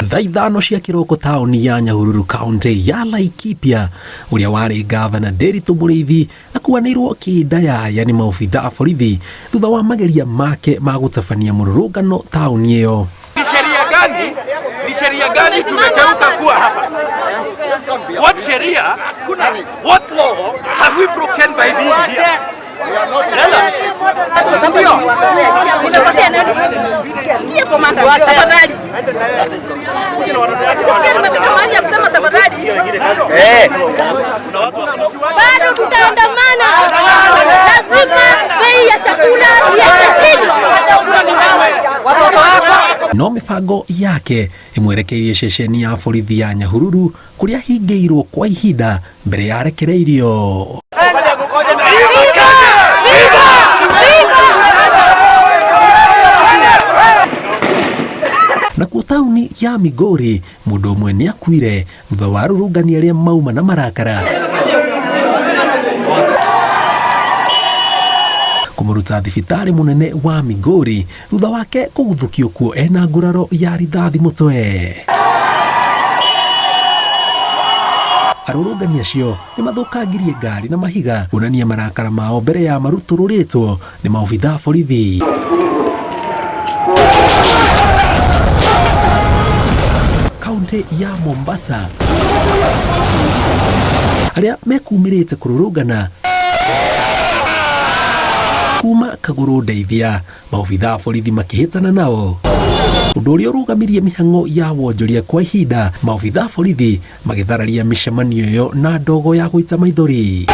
Thaa 5 cia kĩroko taũni ya Nyahururu, kaunti ya Laikipia, ũrĩa warĩ gavana Nderitu Mũrĩithi akuanĩirwo kĩndayaya nĩ maobitha a borithi thutha wa mageria make ma gũtabania mũrũrũngano taũni ĩyo. Ni sheria gani? Ni sheria gani tumekeuka kuwa hapa? What sheria? What law have we broken by being here? Tell us. Nimekosea nani? Sikia komanda, tafadhali. Sikia nimefika mahali ya kusema tafadhali. Bado tutaandamana. Lazima bei ya chakula iende chini. No mĩbango yake ĩmwerekeirie ceceni ya borithi ya Nyahururu kũrĩa hingĩirwo kwa ihinda mbere ya arekereirio. Viva! Viva! Nakuo tauni ya Migori mũndũ ũmwe nĩ akuire thutha wa arũrũngani arĩa mauma na marakara kũmũruta thibitarĩ mũnene wa Migori thutha wake kũguthũkio kuo ena nguraro ya rithathi mũtwe. Arũrũngani acio nĩ mathũkangirie ngari na mahiga kuonania marakara mao mbere ya marutũrũrĩtwo nĩ maobitha a borithi. Kaunti ya Mombasa, arĩa mekumĩrĩte kũrũrũngana kuma kagũrũ ndeithia, maobitha a borithi makĩhĩtana nao, ũndũ ũrĩa ũrũgamirie mĩhang'o ya wonjoria kwa ihinda, maobitha a borithi magĩthararia mĩcemanio ĩyo na ndogo ya gũita maithori.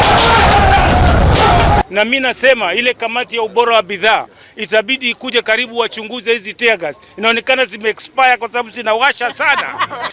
Na mi nasema ile kamati ya ubora wa bidhaa itabidi ikuje karibu wachunguze hizi tear gas. Inaonekana zime expire kwa sababu zinawasha sana.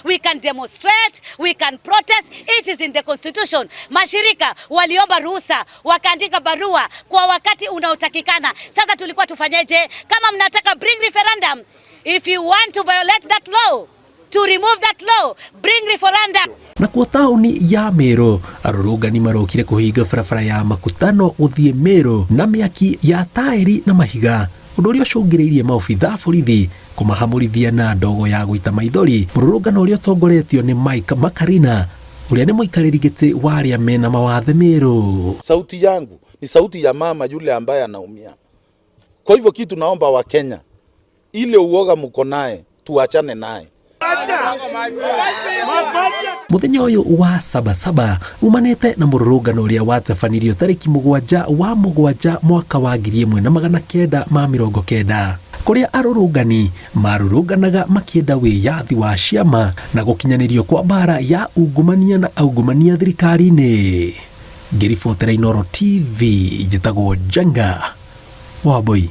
We can demonstrate, we can protest, it is in the constitution. Mashirika waliomba ruhusa, wakaandika barua kwa wakati unaotakikana. Sasa tulikuwa tufanyeje? Kama mnataka bring referendum, if you want to violate that law, to remove that law, bring referendum. Nakuo taũni ya Meru, arũrũngani marokire kũhinga barabara ya Makutano gũthiĩ Meru na mĩaki ya taĩri na mahiga, ũndũ ũrĩa ũcũngĩrĩirie maobitha a borithi kũmahamũrithia na ndogo ya gũita maithori. Mũrũrũngano ũrĩa ũtongoretio nĩ Mike Makarina, ũrĩa nĩ mũikarĩri gĩtĩ wa arĩa mena mawathe Meru. Sauti yangu ni sauti ya mama yule ambaye anaumia. Kwa hivyo kitu naomba Wakenya, ile uoga mko naye tuachane naye. Muthenya ũyũ wa Sabasaba umanĩte na mũrũrũngano ũrĩa watabanirio tarĩki 7 wa 7 mwaka wa 1990, kũrĩa arũrũngani marũrũnganaga makĩenda wĩyathi wa ciama na gũkinyanĩrio kwa mbara ya ungumania na aungumania thirikari-inĩ. Ngĩribotera Inooro TV, njĩtagwo Njenga Wambui.